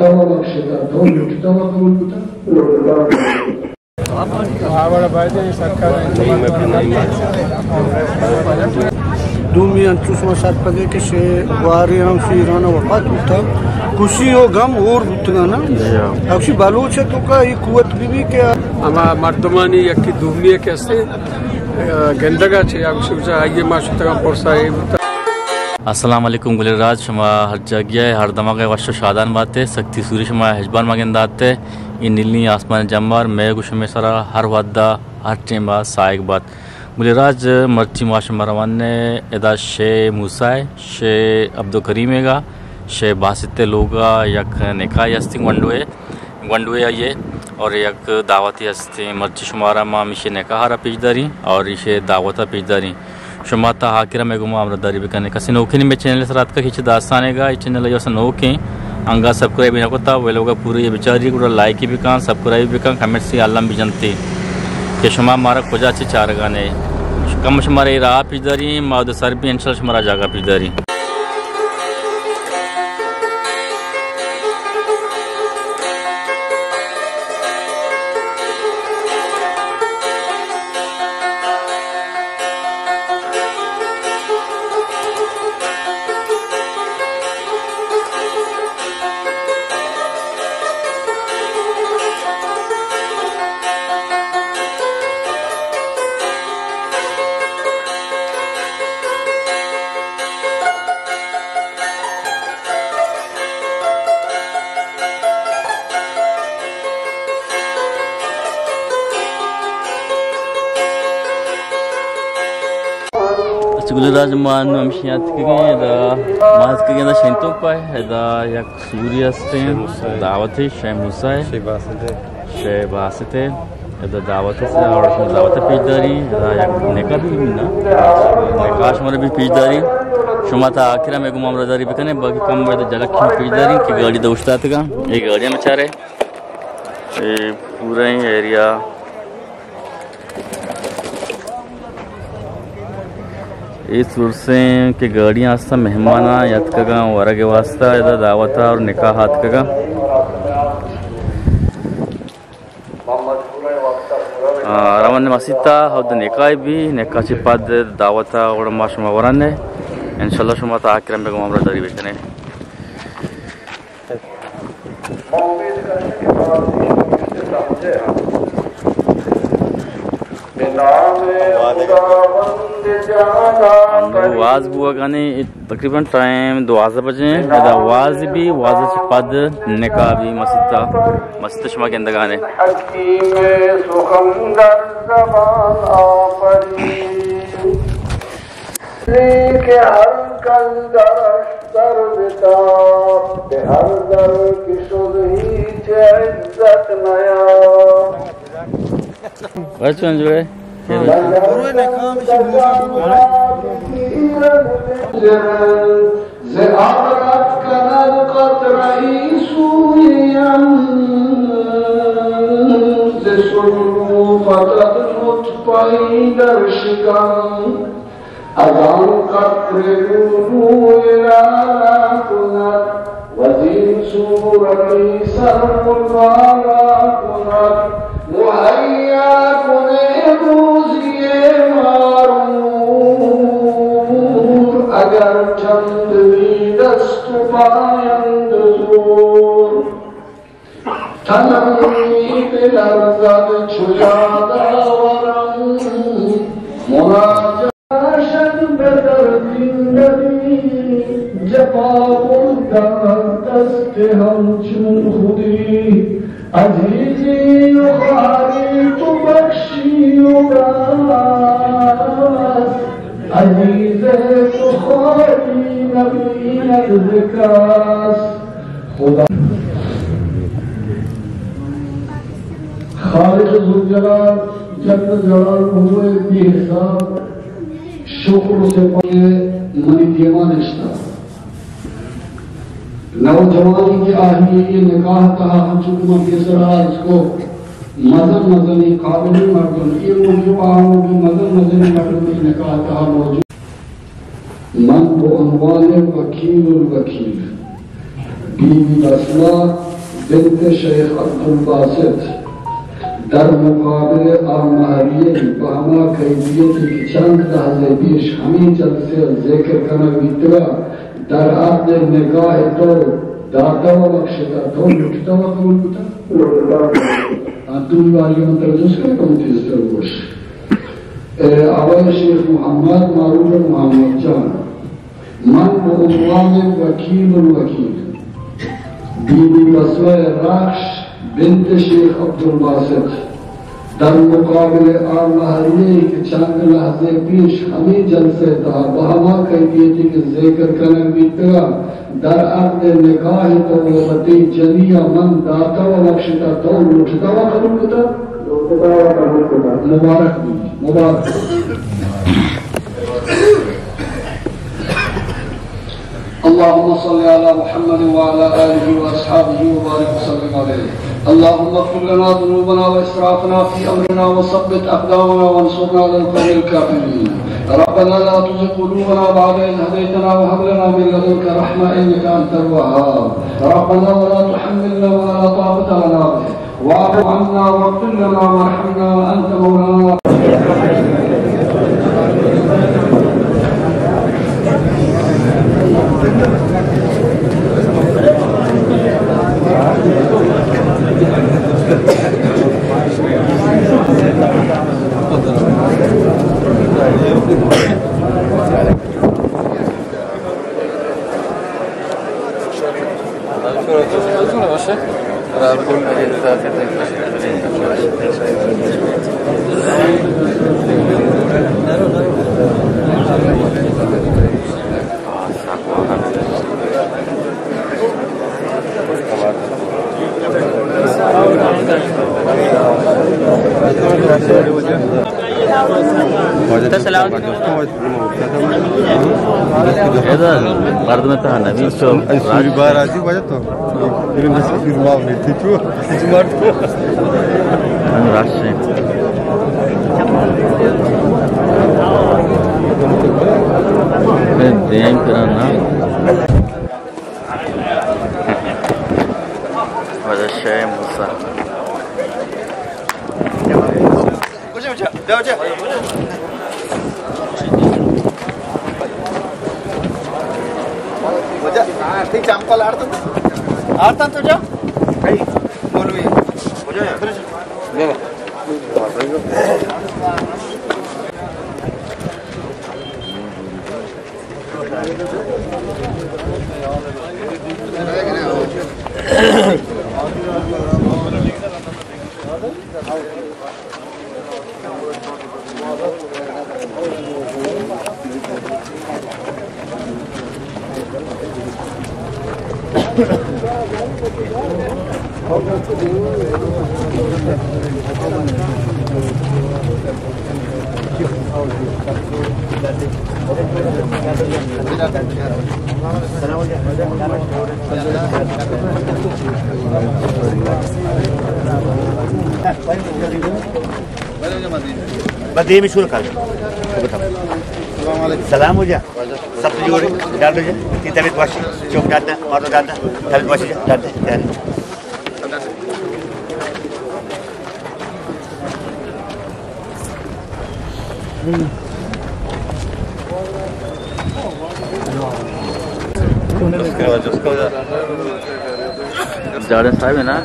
تو بخشتا، تو لوٹتا و قبول کتا۔ دومی انچوش ما سرپدے کہ شے گوارے ہم شیران وفات بوتا، خوشی و غم اور بوتگا نا۔ جی ہاں۔ اکشی بلوچ تو کا یہ قوت بھی بھی کہ ہما مردمانی یکی دومی کہ استے گندگا چے، اکشی آئیے ما شتگا پرسا اے بوتا۔ السلام علیکم گلیں راج، شما ہر جاگہ ء ہر دمگ ء وش و شادان بات ء، سکتی سوری شما ہچبر مگندات ء، اے نیلیں آسمان جمبر مئے گوں شمے سرا ہر وھد ء ہر ٹیم ء ساہگ بات۔ گلیں راج، مرچی ما شما روان ء ادا شے موسی ء، شے عبدالکریم ء گا، شے باسط ء لوگ ء یک نکاح ہستی گونڈو ء۔ گونڈوے آئی ء اور یک دعوتے ہستیں۔ مرچی شمارا ما ہمیشی نکاح را پیش داریں اور ایشی دعوت ء پیش داریں۔ شما تا آخر ء مئے گوما ہمراہ داری بکنے۔ کسے نوکیں مئے چینل سر اتکا کہ چہ داستانے گا، اے چینل ء اسا نوکیں، انگا سبسکرائب نہ کتا، ویلوگا پورے بچاری گڑا لائک بکن، سبسکرائب بکن، کمنٹس ء الم بجنتے کہ شما مارا کجا چہ چارگانے۔ کم شمارا اے راہ پیش داریں، ما دو سر بھی انشاءاللہ شمارا جاگہ پیش داریں۔ اچھا، گلیں راج، ما انو ہمشی اتکگیں، ادا ما اتکگیں ادا شینتوک پہ، ادا یک سوری ہستیں، دعوت ہے، شے موسی ہے، شے باسط ہے۔ ادا دعوت است، اور شما دعوت پیش داری، ادا یک نکاح بھی نا، نکاح شما بھی پیش داری۔ شما تا آخر میں گم ہمراہ داری بکنے، باقی کم میں جلک پیش داری کہ گاڑی دوشتاتگا، یہ گاڑی میں چارے، یہ پورا ہی ایریا۔ اے سورسیں کہ گاڑیاں ہستاں، مہماناں یاتکگاں ورگ ء واسطہ، ادا دعوت ء اور نکاح آتکگاں۔ آ، روان مسیت ء، ہود نکاح بھی، نکاح چہ پد دعوت ء اور ما شما ورن ء۔ انشاءاللہ شما تا آخر ہم بگم ہمراہ داری بکنے۔ انو واز بوگانی، تقریباً ٹائم دوازدہ بجے، ادا واز بھی، واز چہ پد نکاح بھی مسیتا، مسیت شما گندگانے۔ حکیم سخن در زبان آفرین۔ کہ ہر کس درش سر بتاب، بہ ہر در کہ شد ہیچ عزت نیاب۔ بس چون جوڑے؟ ز عبرت کند قطره‌ای سویم، ز سرو فتد نطفه‌ای در شکم۔ از آن قطره لؤلؤ لالا کند، وزین صورتی سر و بالا کند. مهیا کن ای روزی مارور، اگر چند بی دست و پایند زور. تنم می‌لرزد چو یاد آورم، مناجات باشد به درد زندگی، جفا بردن از دست همچون خودی، عزیزی و خواری تو بخشی و بس، عزیز تو خواری نبیند ز کس. خدا خالق ذوالجلال جل جلالہ ءِ بے حساب شکر و سپاس کہ منی دیما نشتہ. نوجوانی کہ آئی ءِ نکاح تہا ہنچو کہ من پیسرا عرض کو، مزن مزنیں قابلیں مردم، اے موجب آہاں کہ مزن مزنیں مردم اے نکاح تہا موجود. من به عنوان وکیل الوکیل بی بی بسمہ بنت شیخ عبدالباسط در مقابل آ مہریہ بہ ہما کیفیتی کہ چند لحظہ پیش ہمے جلسہ ءَ ذکر کنگ بیتگا، در عقد نکاح تو داتہ و بخشتہ، تو لوٹتہ و قبول کتہ؟ آ دومی باری من ترا جست کنگ ءَ، کمو تیزتر گوش۔ اے آقای شیخ محمد معروف محمد جان، من به عنوان وکیل الوکیل، بی بی بسمہ رخش بنت شیخ عبدالباسط، در مقابل آ مہریہ کہ چند لحظہ پیش ہمے جلسہ ءِ تہا بہ ہما کیفیتی کہ ذکر کنگ بیتگا، در عقد نکاح تو وتی جنی ءَ من داتہ و بخشتہ، تو لوٹتہ و قبول کتہ؟ لوٹتہ و قبول کتہ۔ مبارک بی، مبارک۔ اللهم صل على محمد وعلى آله وأصحابه وبارك وسلم عليه. اللهم اغفر لنا ذنوبنا وإسرافنا في أمرنا وثبت أقدامنا وانصرنا على القوم الكافرين. ربنا لا تزغ قلوبنا بعد إذ هديتنا وهب لنا من لدنك رحمة إنك أنت الوهاب. ربنا ولا تحملنا ما لا طاقة لنا به. واعف عنا واغفر لنا وارحمنا وأنت مولانا. سلام۔ ادا مردم تہا نبی چو سوری بار آتی وجہ تو۔ بس سوری ما میتی چو۔ ہم رش ہیں۔ دیم کرنا۔ وجہ شے موسیٰ۔ ٹھیک، چمپل آڑتن۔ آڑتن تو جا۔ مولوی۔ بدیم شور کر۔ سلام ہو جا۔ سب جوڑے، ڈاڈو جا، تئی طبیعت واشی، چوک ڈاڈا، مارو ڈاڈا، طبیعت واشی جا، ڈاڈا، ڈاڈا۔ جاڑے صاحب ہے نا۔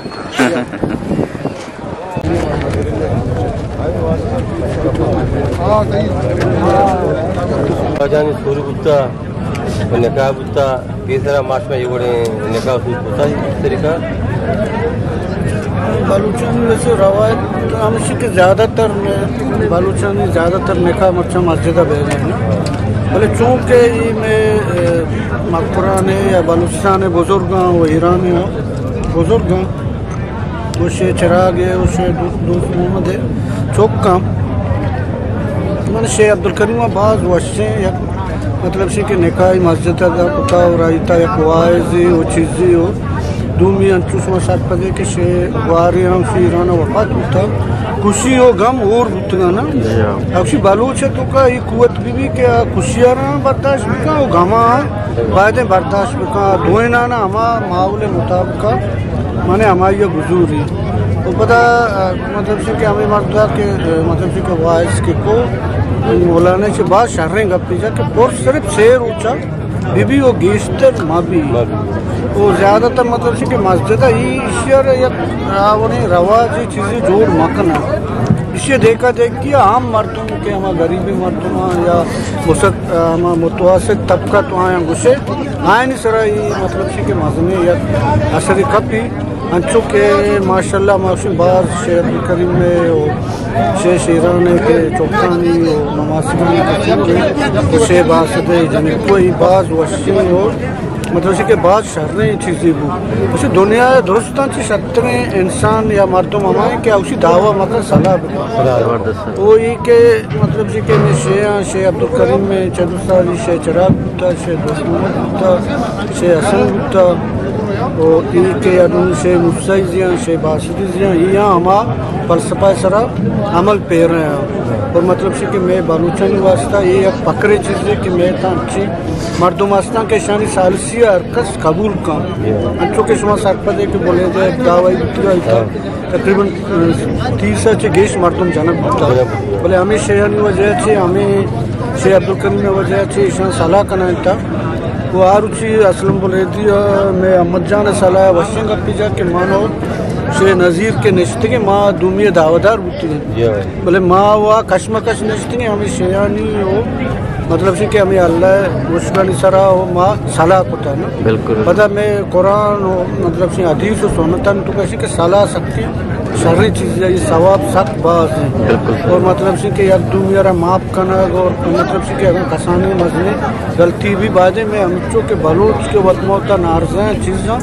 واجہانی سوری بوتا، نکاح بوتا، پیسرا ماش میں یہ وڑے نکاح سوت بوتا، اس طریقہ۔ بلوچانی ویسے روایت ہمیشی کہ زیادہ تر میں، بلوچانی زیادہ تر نکاح مرچاں مسجد ءَ بیگ ءَ انت۔ بلے چونکہ یہ میں، اے، مکران یا بلوچستان بزرگاں و ایران بزرگاں، گوشے چراگ ءِ، گوشے دو-، دوست محمد ءِ چک ہم۔ من شیخ عبدالکریم ءَ باز وشیں یک مطلب شی کہ نکاحی مسجد ءَ کتا و رایتا یک واعظے و چیزے و دومی انچو شما سرپدے کہ شے گوارے ہم شیران وفات بوتا، خوشی و غم اور بوتگا نا۔ جی ہاں۔ اکشی بلوچ ہے تو کا یہ قوت بھی بھی کہ خوشی آ رہا برداشت بکا و غم آ بایدیں برداشت بکا، دوئینانا ہما ماحول مطابقا مانے ہمائی گزوری۔ و پدا، آ، مطلب سی کہ ہمیں مردا کہ، آ، مطلب سی کہ وائس کے کو مولانا سے بات شریں گپی جا کہ پر صرف شعر اوچا بی بی و گیشتر ما بی۔ ما بی۔ و زیادہ تر مطلب سی کہ مسجد ای ایشی یک آوڑیں رواج چیزی جوڑ مکنا۔ ایشی دیکھا دیکھی عام مردم کہ ہما غریبی مردم یا مست-، ہما متوسط طبقہ تو آیاں گوشے، آئینی سرا ای مطلب سی کہ مزنی یک اثر کپی۔ انچو کہ ماشاءاللہ ما شے باز شے عبدالکریم میں و شے شیران ہے کہ چوکانی و نماسگانی کسوری و شے باسدے جنکوئی باز وشی و مطلب سی کہ باز شریں چیزی بو۔ اسی دنیا درستاں چی شتریں انسان یا مردم ہمائیں کہ اسی دعوی مکن صلاح بکن۔ زبردست۔ وہ یہ کہ مطلب سی کہ میں شے ہاں، شے عبدالکریم میں، چہ دوستا شے چراغ بوتا، شے دوست محمد بوتا، شے حسن بوتا، و ای کہ ادون شے موسیٰ زیاں، شے باسطی زیاں، ای ہاں ہما فلسفہ سرا عمل پیرے ہیں۔ اور مطلب سی کہ میں بلوچانی واسطہ یہ یک فخرے چیزے کہ میں تا اچھی مردم ہستاں کہ شانی ثالثی ہر کس قبول کن۔ انچو کہ شما سرپدے کہ بولے دے دعوی بوتگا ایتا۔ تقریباً، آ، تیس ءَ چہ گیش مردم جنگ بوتا۔ بلے ہمیں شیانی وجہ چہ، ہمیں شے عبدالکریم وجہ چہ ایشان صلاح کنائینتا۔ و آ روچی اسلم بلیدی ءَ میں احمد جان صلاح وشیں گپی جا کہ مانو شے نظیر کے نشتگیں ما دومی دعویدار بوتگیں۔ جی ہاں۔ بلے ما وا کشمکش نشتگیں ہمیں شیانی و مطلب سی کہ ہمیں اللہ مشکانی سرا و ما صلاح کتا نا۔ بالکل۔ پدا میں قرآن و مطلب سی حدیث و سنتان تو کسی کہ صلاح سختی شریں چیز ہے، یہ ثواب سخت باز ہے۔ بالکل۔ اور مطلب سی کہ یک دومی را معاف کنگ اور مطلب سی کہ اگر کسانی مزنی غلطی بھی بایدیں میں ہمچو کہ بلوچ کے وت موتا نارزہ چیزاں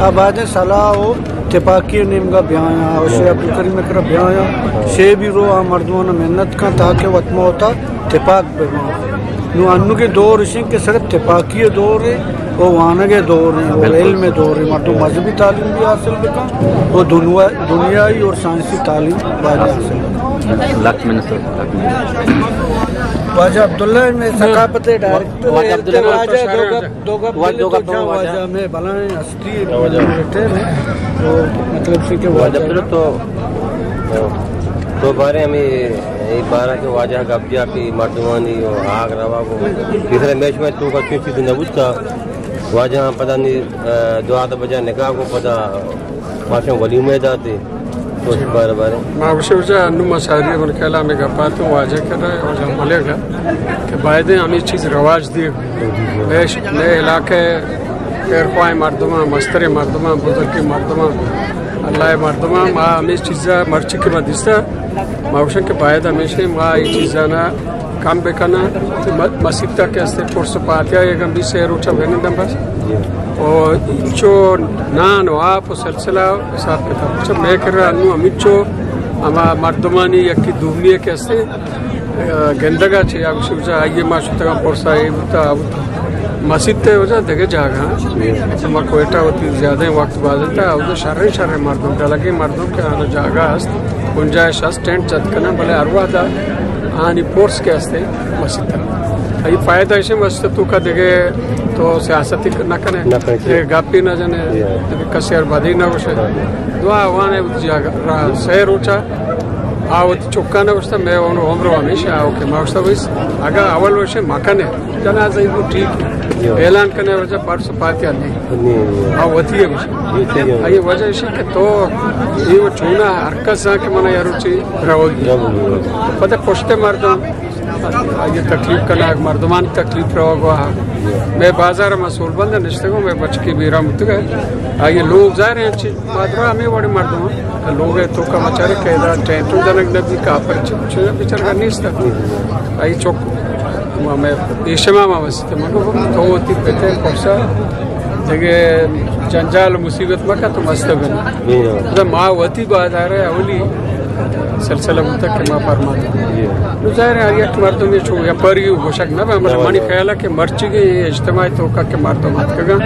آ بایدیں صلاح و تپاکی نیمگا بیایاں اور شے عبدالکریم کرا بیایاں، شے بھی رو آ مردمان محنت کن تاکہ وت موتا تپاک بہ باں۔ نوں انوگیں دور اش انت کہ صرف تپاکی ءِ دور ہے، او وانگ ءِ دور ہے، او بالکل۔ علم ءِ دور ہے، مردم مذہبی تعلیم بھی حاصل بکن، او دنیا-، دنیائی اور سائنسی تعلیم باید حاصل بکن۔ لکھ منت، لکھ منت۔ واجہ عبداللہ میں ثقافت ءِ ڈائریکٹر واجہ ہے، عبداللہ تو واجہ دو گپ، دو گپ واجہ۔ واجہ میں بلائیں ہستی ہے، واجہ۔ تو مطلب سے کہ واجہ واجہ عبداللہ تو تو بارے ہمیں اے بارہ کہ واجہ گپ جا کہ مردمانی و آگ روا کو تیسرے میچ میں تو کا چیز نہ بوتا۔ واجہ ہم پتہ نہیں، آ، دو آدھ بجا نکاح کو پتہ ماشاء ولیمہ داتے۔ تو اس بارے بارے۔ ما وشے وجہ انو ما ساری من کلا میں گپاتو واجہ کر رہے، واجہ بولے گا کہ بایدیں ہمیں چیز رواج دیگ۔ میں، میں علاقے پیرخواہ مردماں، مستر مردماں، بزرگ مردماں، اللہ مردماں، ما ہمیں چیزا مرچی کہ ما دیستا، ما گوشن کہ باید ہمیشہ ما یہ چیزانا کم بکناں۔ م-، مسیت تک استے پرس پاتیا یہ گم بھی سے روچا بینندم بس۔ او انچو نان و آپ و سلسلہ حساب کتاب۔ چہ میں کرا انو ہمچو ہما مردمانی یکی دومی کہ استے گندگا چہ یا گوشی بچا آئیے ما شتگاں پرسا اے بوتا، آ بوتا۔ مسیت ءِ وجہ دگہ جاگہ، ما کوئٹہ وتی زیادہ وقت گوازینتا، اودا شریں شریں مردم، ڈلگیں مردم کہ آنا جاگہ است، گنجائش است، ٹینٹ جت کنن، بلے ہر وہدا آنی پرس کہ استے مسیت۔ ای فائدہ ایشے مسیت تو کا دگہ تو سیاستی نہ کنے، نہ کنے۔ اے گپی نہ جنے، یا۔ دگہ کسی ہر بدی نہ گوشے۔ دعا وانے جاگہ را سہ روچا آ وتی چکاں گوشتہ، مئے اون عمر ہمیشہ آؤ کہ ما گوشتہ بس اگاں اول وشے مکنے، جنازہ کو ٹھیک ہے۔ اعلان کنے وجہ پرس پاتیا نہیں۔ نہیں، نہیں۔ آ وتی ہے وشے۔ یہ صحیح ہے۔ آ یہ وجہ اسی کہ تو یہ وہ چونا ہر کس کہ منا یارو چی روگی۔ روگی۔ پتہ پشت مردم آئی تکلیف کنگ، مردمانی تکلیف روگ ءَ۔ مئے بازار ءَ ما سول بند نشتگوں، مئے بچکی بیران بوتگ ءَ۔ آئی لوگ ظاہر ہیں چی مادرا ہمیں وڑی مردم ہیں۔ لوگ ءِ توکا مچارے کہ ادا ٹینٹ جنگ نبی کافر چی، چی بچار نیست۔ آئی چوک ما، مئے پیشما ما وسیت مگو تو وتی پتے پرسا دگہ جنجال مصیبت مکا تو مست بن۔ ما وتی بازار ءَ اولی سلسلہ بوتگ کہ ما پرمات۔ نو ظاہر ہے، ہر یک مردم یہ چو یا پری گوشگ نہ بہ، مطلب، منی خیال ہے کہ مرچی کے یہ اجتماعی توکا کہ مردم اتکگا۔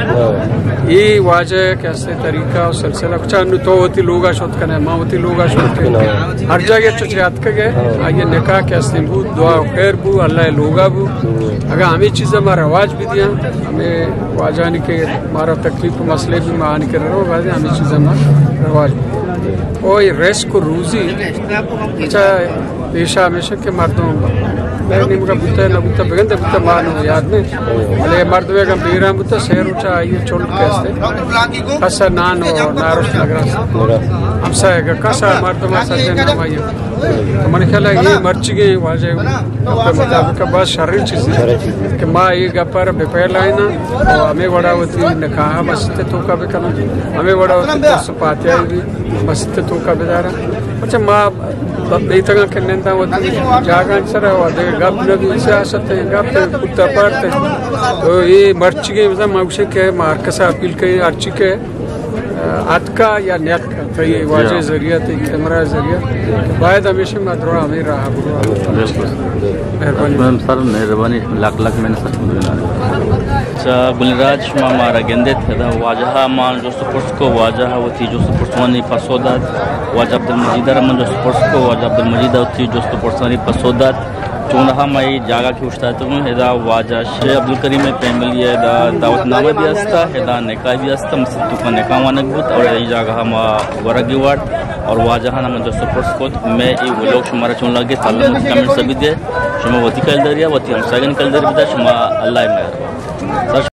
یہ واجہ کہ اسے طریقہ اور سلسلہ، کچھ انو تو ہوتی لوگا شد کنے، ما ہوتی لوگا شد کنے۔ ہر جگہ چو چے اتکگے، آئیے نکاح کہ اسے بود، دعا و خیر بو، اللہ لوگا بو۔ اگر ہمیں چیزیں ما رواج بھی دیا، ہمیں واجہانی کے مارا تکلیف و مسئلے بھی ما آنی کے رہو، بازی ہمیں چیزیں ما رواج بھی دیا۔ او یہ رزق و روزی، اچھا، پیشہ ہمیشہ کہ مردم بہنی مگا بوتا ہے، نہ بوتا بگندے بوتا، ما نو یاد نہیں۔ بلے مردم اگر بیران بوتا، سیر اچھا آئیے چل کیستے۔ کسا نان و نارش نگران۔ ہمسایہ کا کسا مردم ایسا جن نہ آئیے۔ من خیال ہے یہ مرچی گئے واجہ کے مطابق بس شریں چیز ہے کہ ما یہ گپر بہ پہلائنا اور ہمیں وڑا ہوتی نکاح مسجد توکا بکنا، ہمیں وڑا ہوتی پس پاتیا بھی مسجد توکا بدارا۔ اچھا، ما بیتگاں کہ ننداں وتی جاگاں سر و دگہ گپ نہ بی، سیاست ہے، گپ ہے، کتا پارت ہے۔ تو یہ مرچی گئے مثلا ما گوشے کہ ما ہر کسا اپیل کئی، ہرچی کہ اتکا یا نیتکا، تو یہ واجہ ذریعہ، تو یہ کیمرہ ذریعہ، باید ہمیشہ ما درو ہمیں راہ برو۔ بالکل۔ مہربانی۔ میم سر، مہربانی، لاکھ لاکھ مہربانی سر۔ اچھا، گلیں راج، شما مارا گندت، ادا واجہ ءَ من جست پرس کو، واجہ ءَ وتی جست پرسانی پسو دات۔ واجہ عبدالمجید ءَ را من جست پرس کو، واجہ عبدالمجید ءَ وتی جست پرسانی پسو دات۔ چونہا ما اے جاگہ کہ اوشتاتگوں، ادا واجہ شیخ عبدالکریم ءِ فیملی ءِ ادا دعوت نامہ بھی ہستا، ادا نکاح بھی ہستا، مسجد توکا نکاح وانگ بوت اور اے جاگہ ما ورگی وارت اور واجہ ءَ من جست پرس کت۔ میں اے ولاگ شمارا چون لگے، تعلق کمنٹس بھی دے، شما وتی کلداریا، وتی ہمساگن کلداری بدا، شما اللہ مہربان۔